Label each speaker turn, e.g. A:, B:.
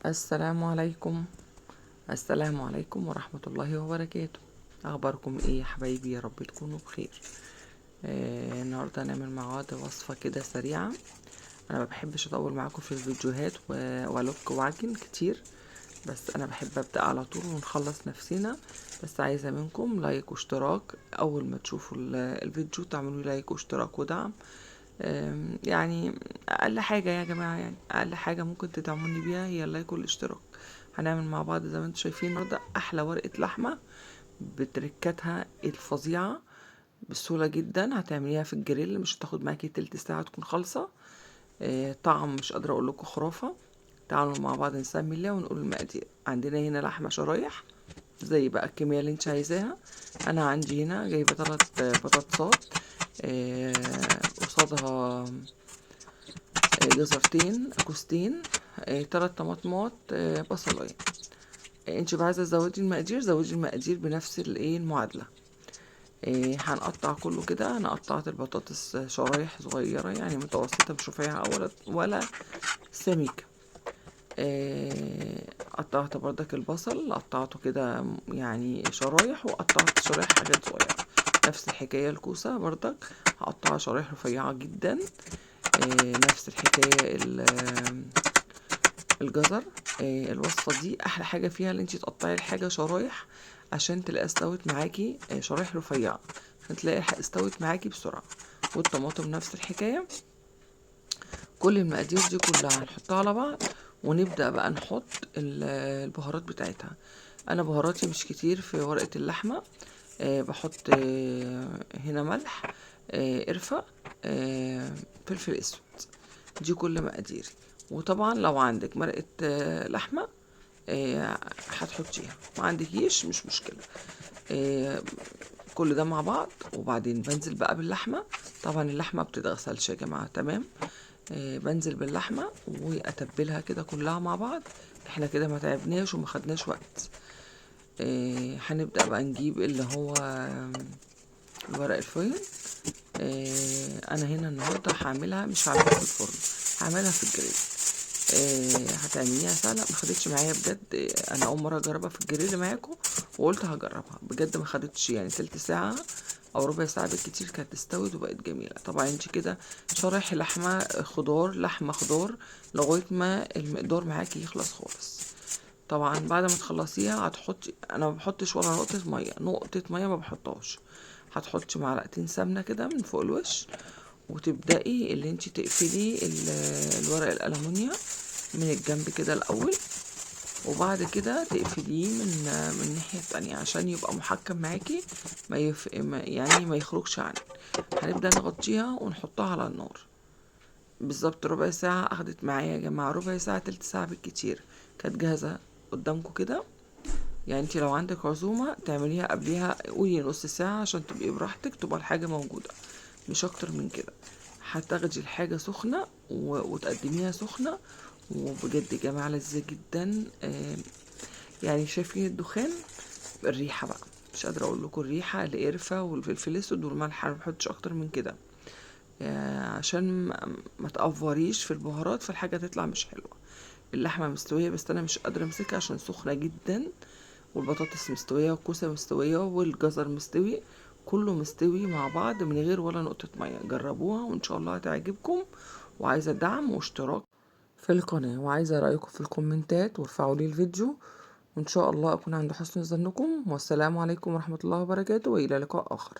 A: السلام عليكم. السلام عليكم ورحمة الله وبركاته. اخباركم ايه يا حبايبي؟ يا رب تكونوا بخير. النهارده هنعمل مع بعض وصفة كده سريعة. انا ما بحبش اطول معاكم في الفيديوهات والك وعجن كتير، بس انا بحب ابدا على طول ونخلص نفسنا. بس عايزة منكم like واشتراك، اول ما تشوفوا الفيديو تعملوا like واشتراك ودعم. يعني اقل حاجة يا جماعة، اقل حاجة ممكن تدعموني بيها هي ال like والاشتراك. هنعمل مع بعض زي ما انتم شايفين النهارده احلى ورقة لحمة بتركاتها الفظيعة بسهولة جدا. هتعمليها في الجريل، مش هتاخد معاكي تلت ساعة تكون خالصة. طعم مش قادرة اقول لكم، خرافة. تعالوا مع بعض نسمي الله ونقول المقادير. عندنا هنا لحمة شرايح زي بقى الكمية اللي انت عايزاها. انا عندي هنا جايبة 3 بطاطسات، قصادها جزرتين، كوستين، 3 طماطمات، بصلايه. انت بقى عايزه تزودي المقادير، زودي المقادير بنفس المعادلة. هنقطع كله كده. انا قطعت البطاطس شرايح صغيرة، يعني متوسطه، مش رفيعة ولا سميكة. قطعت بردك البصل، قطعته كده شرايح، وقطعت شرايح حاجات صغيرة. نفس الحكاية الكوسه بردك هقطعها شرايح رفيعة جدا. نفس الحكاية الجزر. الوصفة دي احلى حاجة فيها ان انتي تقطعي الحاجة شرايح عشان تلاقيها استوت معاكي، شرايح رفيعة عشان تلاقي استوت معاكي بسرعة. والطماطم نفس الحكاية. كل المقادير دي كلها هنحطها على بعض، ونبدا بقى نحط البهارات بتاعتها. انا بهاراتي مش كتير في ورقة اللحمة. بحط هنا ملح، قرفه، فلفل اسود. دي كل مقاديري. وطبعا لو عندك مرقه، لحمه، هتحطيها، ما عندكيش مش مشكلة. كل ده مع بعض. وبعدين بنزل بقى باللحمه. طبعا اللحمة بتتغسلش يا جماعة، تمام. بنزل باللحمه واتبلها كده كلها مع بعض. احنا كده ما تعبناش وما خدناش وقت. هنبدا بقى نجيب اللي هو الورق الفويل. انا هنا النهارده هعملها، مش هعملها في الفرن، هعملها في الجريل. هتعمليها سهلة، ما خدتش معايا بجد. انا اول مرة اجربها في الجريل معاكم، وقلت هجربها بجد. ما خدتش تلت ساعة او ربع ساعة بالكتير، كانت استوت وبقت جميلة. طبعا انت كده شرايح لحمه خضار، لحمه خضار، لغاية ما المقدار معاكي يخلص خالص. طبعا بعد ما تخلصيها هتحطي، انا ما بحطش ولا نقطة مية، نقطة مية ما بحطهاش. هتحطي معلقتين سمنه كده من فوق الوش، وتبداي اللي انت تقفلي الورق الالومنيا من الجنب كده الاول، وبعد كده تقفليه من الناحية التانية عشان يبقى محكم معاكي، ما يخرجش عنك. هنبدا نغطيها ونحطها على النار بالظبط ربع ساعة. اخدت معايا يا جماعة ربع ساعة، تلت ساعة بالكتير، كانت جاهزة قدامكم كده. انت لو عندك عزومة تعمليها قبليها قولي نص ساعة عشان تبقي براحتك، تبقى الحاجة موجودة، مش اكتر من كده. هتاخدي الحاجة سخنة وتقدميها سخنة، وبجد يا جماعة لذيذة جدا. شايفين الدخان، الريحة بقى مش قادرة اقول لكم الريحة، القرفة والفلفل الاسود والملح، انا ما بحطش اكتر من كده، عشان ما تقفريش في البهارات فالحاجة تطلع مش حلوة. اللحمة مستوية بس انا مش قادرة امسكها عشان سخنة جدا، والبطاطس مستوية والكوسة مستوية والجزر مستوي، كله مستوي مع بعض من غير ولا نقطة مية. جربوها وان شاء الله هتعجبكم. وعايزة دعم واشتراك في القناة، وعايزة رأيكم في الكومنتات، وارفعوا لي الفيديو، وان شاء الله اكون عند حسن ظنكم. والسلام عليكم ورحمة الله وبركاته، والى لقاء اخر.